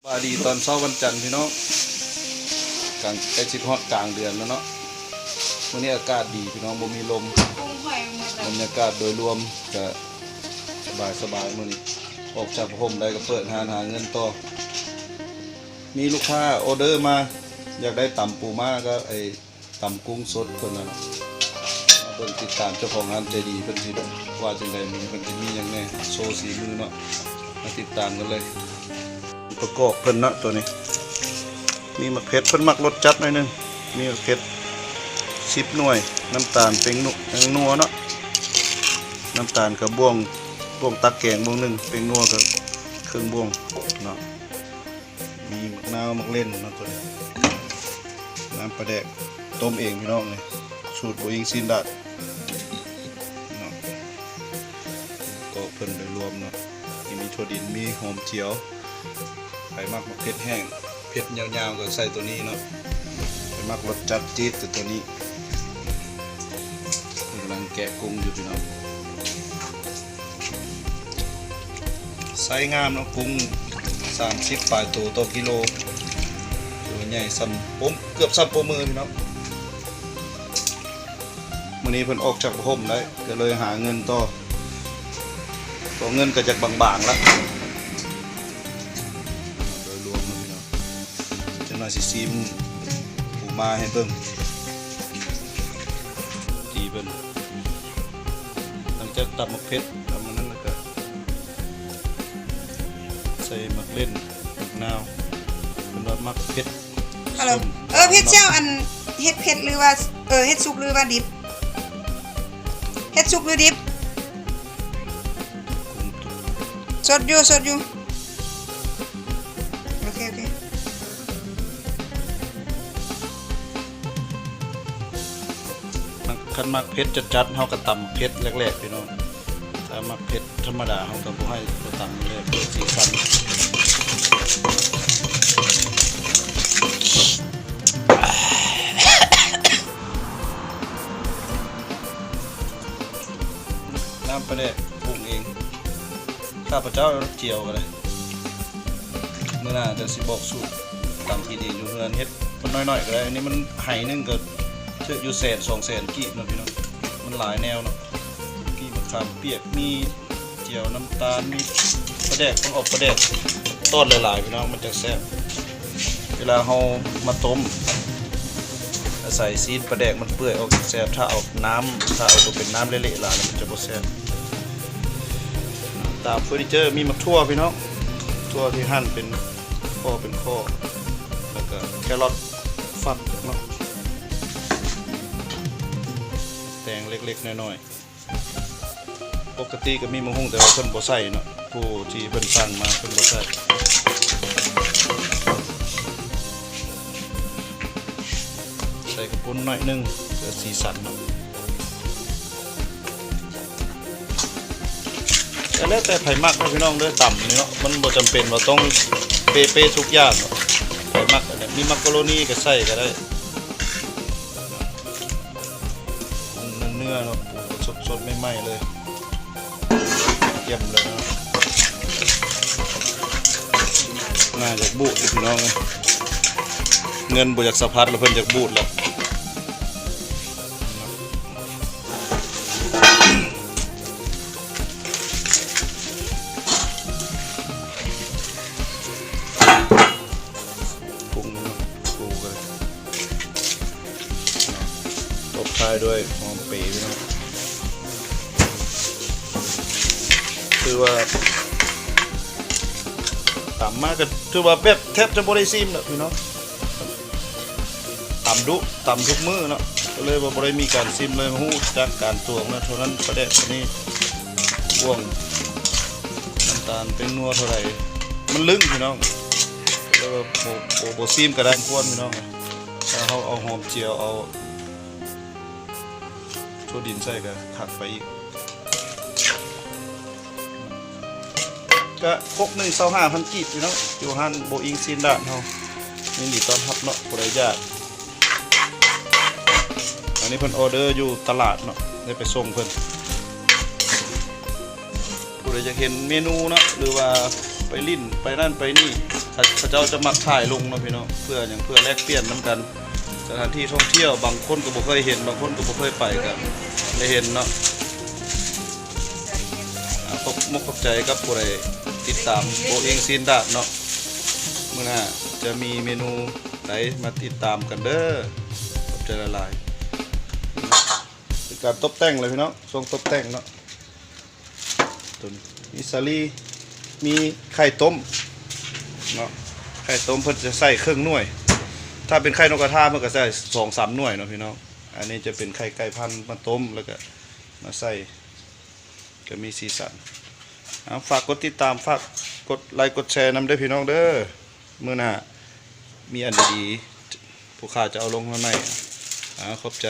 ສະບາຍດີຕອນເຊົ້າວັນຈັນພີ່ນ້ອງ ກາງ ໃກ້ຊິຮອດກາງເດືອນແລ້ວເນາະ. ມື້ນີ້ອາກາດດີພີ່ນ້ອງ ບໍ່ມີລົມ. ບັນຍາກາດໂດຍລວມກະສະບາຍໆ ມື້ນີ້ອອກຈາກຜ້າຫົ່ມໄດ້ກະເປີດຮ້ານຫາເງິນຕໍ່. ມີລູກຄ້າອໍເດີມາ ຢາກໄດ້ຕຳປູມ້າກັບໄອ້ ຕຳກຸ້ງສົດເພິ່ນນັ້ນ. ມາເບິ່ງຕິດຕາມເຈົ້າຂອງຮ້ານໃຈດີເພິ່ນຊິວ່າຈັ່ງໃດ ມື້ນີ້ເພິ່ນຊິມີຫຍັງແດ່ ໂຊສີມືເນາະ. ມາຕິດຕາມກັນເລີຍ. ປະກອບເພິ່ນເນາະ ໂຕນີ້ ມີໝາກເຜັດ ເພິ່ນມັກລົດຈັດໜ້ອຍໜຶ່ງ. ມີໝາກເຜັດສິບໜ່ວຍ ນ້ຳຕານ ແປ້ງນົວ ແປ້ງນົວເນາະ. ນ້ຳຕານກະບ່ວງ ບ່ວງຕັກແກງບ່ວງໜຶ່ງ ແປ້ງນົວກະເຄິ່ງບ່ວງເນາະ. ມີໝາກນາວ ໝາກເລັ່ນເນາະ ໂຕນີ້. ນ້ຳປາແດກຕົ້ມເອງພີ່ນ້ອງ ນີ້ ສູດບໍ່ອີງຊີ້ນດາດເນາະ. ກະເພິ່ນໂດຍລວມເນາະ ມີຖົ່ວດິນ ມີຫອມຈຽວ. ໃຜມັກໝາກເຜັດແຫ້ງ ເຜັດຍາວໆ ກະໃສ່ໂຕນີ້ເນາະ. ໃຜມັກລົດຈັດຈີດກະໂຕນີ້. ເພິ່ນກຳລັງແກະກຸ້ງຢູ່ພີ່ນ້ອງ. ໄຊງາມເນາະ ກຸ້ງສາມສິບປາຍໂຕຕໍ່ກິໂລ ໂຕໃຫຍ່ສ່ຳໂປ້ ເກືອບສ່ຳໂປ້ມືພີ່ນ້ອງ. ມື້ນີ້ເພິ່ນອອກຈາກຜ້າຫົ່ມໄດ້ ກະເລີຍຫາເງິນຕໍ່ ເພາະເງິນກະຈະບາງໆ ລະ. ໂດຍລວມເນາະພີ່ນ້ອງ ຈັກໜ້ອຍຊິຊີມປູມ້າໃຫ້ເບິ່ງ ທີ່ເພິ່ນ ຫຼັງຈາກຕຳໝາກເຜັດ ຕຳອັນນັ້ນແລ້ວກະ ໃສ່ໝາກເລັ່ນ ໝາກນາວ ເພິ່ນວ່າມັກເຜັດ. ເອີ ເຜັດເຈົ້າ ອັນ ເຮັດເຜັດຫຼືວ່າ ເອີ ເຮັດສຸກຫຼືວ່າດິບ? ເຮັດສຸກຫຼືດິບ? ສົດຢູ່ ສົດຢູ່. ໂອເຄ ໂອເຄ. ມັກ ຄັນມັກເຜັດຈັດໆ ເຮົາກະຕຳເຜັດແຫຼກໆ ພີ່ນ້ອງ. ຖ້າມັກເຜັດທຳມະດາ ເຮົາກະບໍ່ໃຫ້ ບໍ່ຕຳແຫຼກ ເພື່ອສີສັນ. ນ້ຳປາແດກປຸງເອງ ຂ້າພະເຈົ້າຈຽວກະໄດ້. ມື້ໜ້າຈັ່ງຊິບອກສູດ ຕຳກິນເອງຢູ່ເຮືອນ ເຮັດມັນໜ້ອຍໆ ກະໄດ້. ອັນນີ້ມັນໄຫໜຶ່ງກະຖືກຢູ່ແສນສອງແສນກີບເນາະພີ່ນ້ອງ ມັນຫຼາຍແນວເນາະ. ກີບມະຂາມປຽກ ມີຈຽວນ້ຳຕານ ມີປາແດກ ຕ້ອງເອົາປາແດກຕອນຫຼາຍໆ ພີ່ນ້ອງ ມັນຈັ່ງແຊບ. ເວລາເຮົາມາຕົ້ມ ອາໄສຊີ້ນປາແດກມັນເປື່ອຍອອກຈັ່ງແຊບ. ຖ້າເອົານ້ຳ ຖ້າເອົາໂຕເປັນນ້ຳເລະໆ ຫຼາຍ ມັນຈະບໍ່ແຊບ. ຕາມເຟີນີເຈີ ມີໝາກຖົ່ວພີ່ນ້ອງ ຖົ່ວທີ່ຫັ່ນເປັນຂໍ້ເປັນຂໍ້ ແລ້ວກະແຄຣອດ ຝັກເນາະ ແຕງເລັກໆ ນ້ອຍໆ. ປົກກະຕິກະມີໝາກຫຸ່ງ ແຕ່ວ່າເພິ່ນບໍ່ໃສ່ເນາະ ຜູ້ທີ່ເພິ່ນສັ່ງມາເພິ່ນບໍ່ໃສ່. ໃສ່ກະປຸ້ນໜ້ອຍໜຶ່ງ ເພື່ອສີສັນເນາະ. ກະແລ້ວແຕ່ໃຜມັກເນາະພີ່ນ້ອງເດີ ຕຳນີ້ເນາະ ມັນບໍ່ຈຳເປັນວ່າຕ້ອງເປະໆ ທຸກຢ່າງເນາະ. ໃຜມັກ ອັນນີ້ ມີມັກໂກໂຣນີກະໃສ່ກະໄດ້. ເນື້ອໆ ເນາະ ປູສົດໆ ໃໝ່ໆ ເລີຍ ກຽມເລີຍເນາະ. ໜ້າຢາກບູດຢູ່ພີ່ນ້ອງເອີຍ ເງິນບໍ່ຢາກສະພັດລະ ເພິ່ນຢາກບູດລະ. ປຸງເນາະ ປູກະ ຕົບທ້າຍດ້ວຍຫອມເປເນາະ. ຖືວ່າ ຕຳມາກະຖືວ່າແບບແທບຈະບໍ່ໄດ້ຊີມແລ້ວພີ່ນ້ອງ. ຕຳດຸ ຕຳທຸກມື້ເນາະ ກະເລີຍວ່າບໍ່ໄດ້ມີການຊີມເລີຍ ຮູ້ຈັກການຕວງນະ ເທົ່ານັ້ນ ປາແດກເທົ່ານີ້ ບວງ ນ້ຳຕານ ແປ້ງນົວເທົ່າໃດ ມັນລຶ້ງພີ່ນ້ອງ ກະເລີຍວ່າບໍ່ ບໍ່ ບໍ່ຊີມກະໄດ້ຄວນພີ່ນ້ອງ. ຖ້າເຮົາເອົາຫອມຈຽວ ເອົາຖົ່ວດິນໃສ່ກະຄັກໄປອີກ. ກະຄົກໜຶ່ງ ຊາວຫ້າພັນກີບພີ່ນ້ອງ ຢູ່ຮ້ານບໍ່ອີງຊີ້ນດາດເຮົາ ຍິນດີຕ້ອນຮັບເນາະ ຜູ້ໃດຢາກ. ອັນນີ້ເພິ່ນອໍເດີຢູ່ຕະຫຼາດເນາະ ໄດ້ໄປສົ່ງເພິ່ນ. ຜູ້ໃດຢາກເຫັນເມນູເນາະ ຫຼືວ່າໄປຫຼິ້ນໄປນັ້ນໄປນີ້ ເຂົາ ເຂົາເຈົ້າຈະມັກຖ່າຍລົງເນາະພີ່ນ້ອງ ເພື່ອຫຍັງ ເພື່ອແລກປ່ຽນນຳກັນ ສະຖານທີ່ທ່ອງທ່ຽວ ບາງຄົນກໍບໍ່ເຄີຍເຫັນ ບາງຄົນກໍບໍ່ເຄີຍໄປ ກໍໄດ້ເຫັນເນາະ. ອາ ຂອບມຸກຂອບໃຈກັບຜູ້ໃດຕິດຕາມໂບອິງຊີນດາດເນາະ ມື້ໜ້າຈະມີເມນູໃດມາຕິດຕາມກັນເດີ ຂອບໃຈຫຼາຍໆ. ເປັນການຕົບແຕ່ງເລີຍພີ່ນ້ອງ ຊ່ວງຕົບແຕ່ງເນາະ. ຕົວນີ້ມີສາລີ ມີໄຂ່ຕົ້ມເນາະ ໄຂ່ຕົ້ມເພິ່ນຈະໃສ່ເຄິ່ງໜ່ວຍ ຖ້າເປັນໄຂ່ນົກກະທາເພິ່ນກໍໃສ່ສອງສາມໜ່ວຍເນາະພີ່ນ້ອງ. ອັນນີ້ຈະເປັນໄຂ່ໄກ່ພັນມາຕົ້ມ ແລ້ວກໍມາໃສ່ ກໍມີສີສັນ. ເອົາ ຝາກກົດຕິດຕາມ ຝາກກົດໄລກົດແຊນຳເດີພີ່ນ້ອງເດີ ມື້ໜ້າມີອັນດີໆ ພວກຂ້າຈະເອົາລົງມາໃໝ່. ເອົາ ຂອບໃຈ.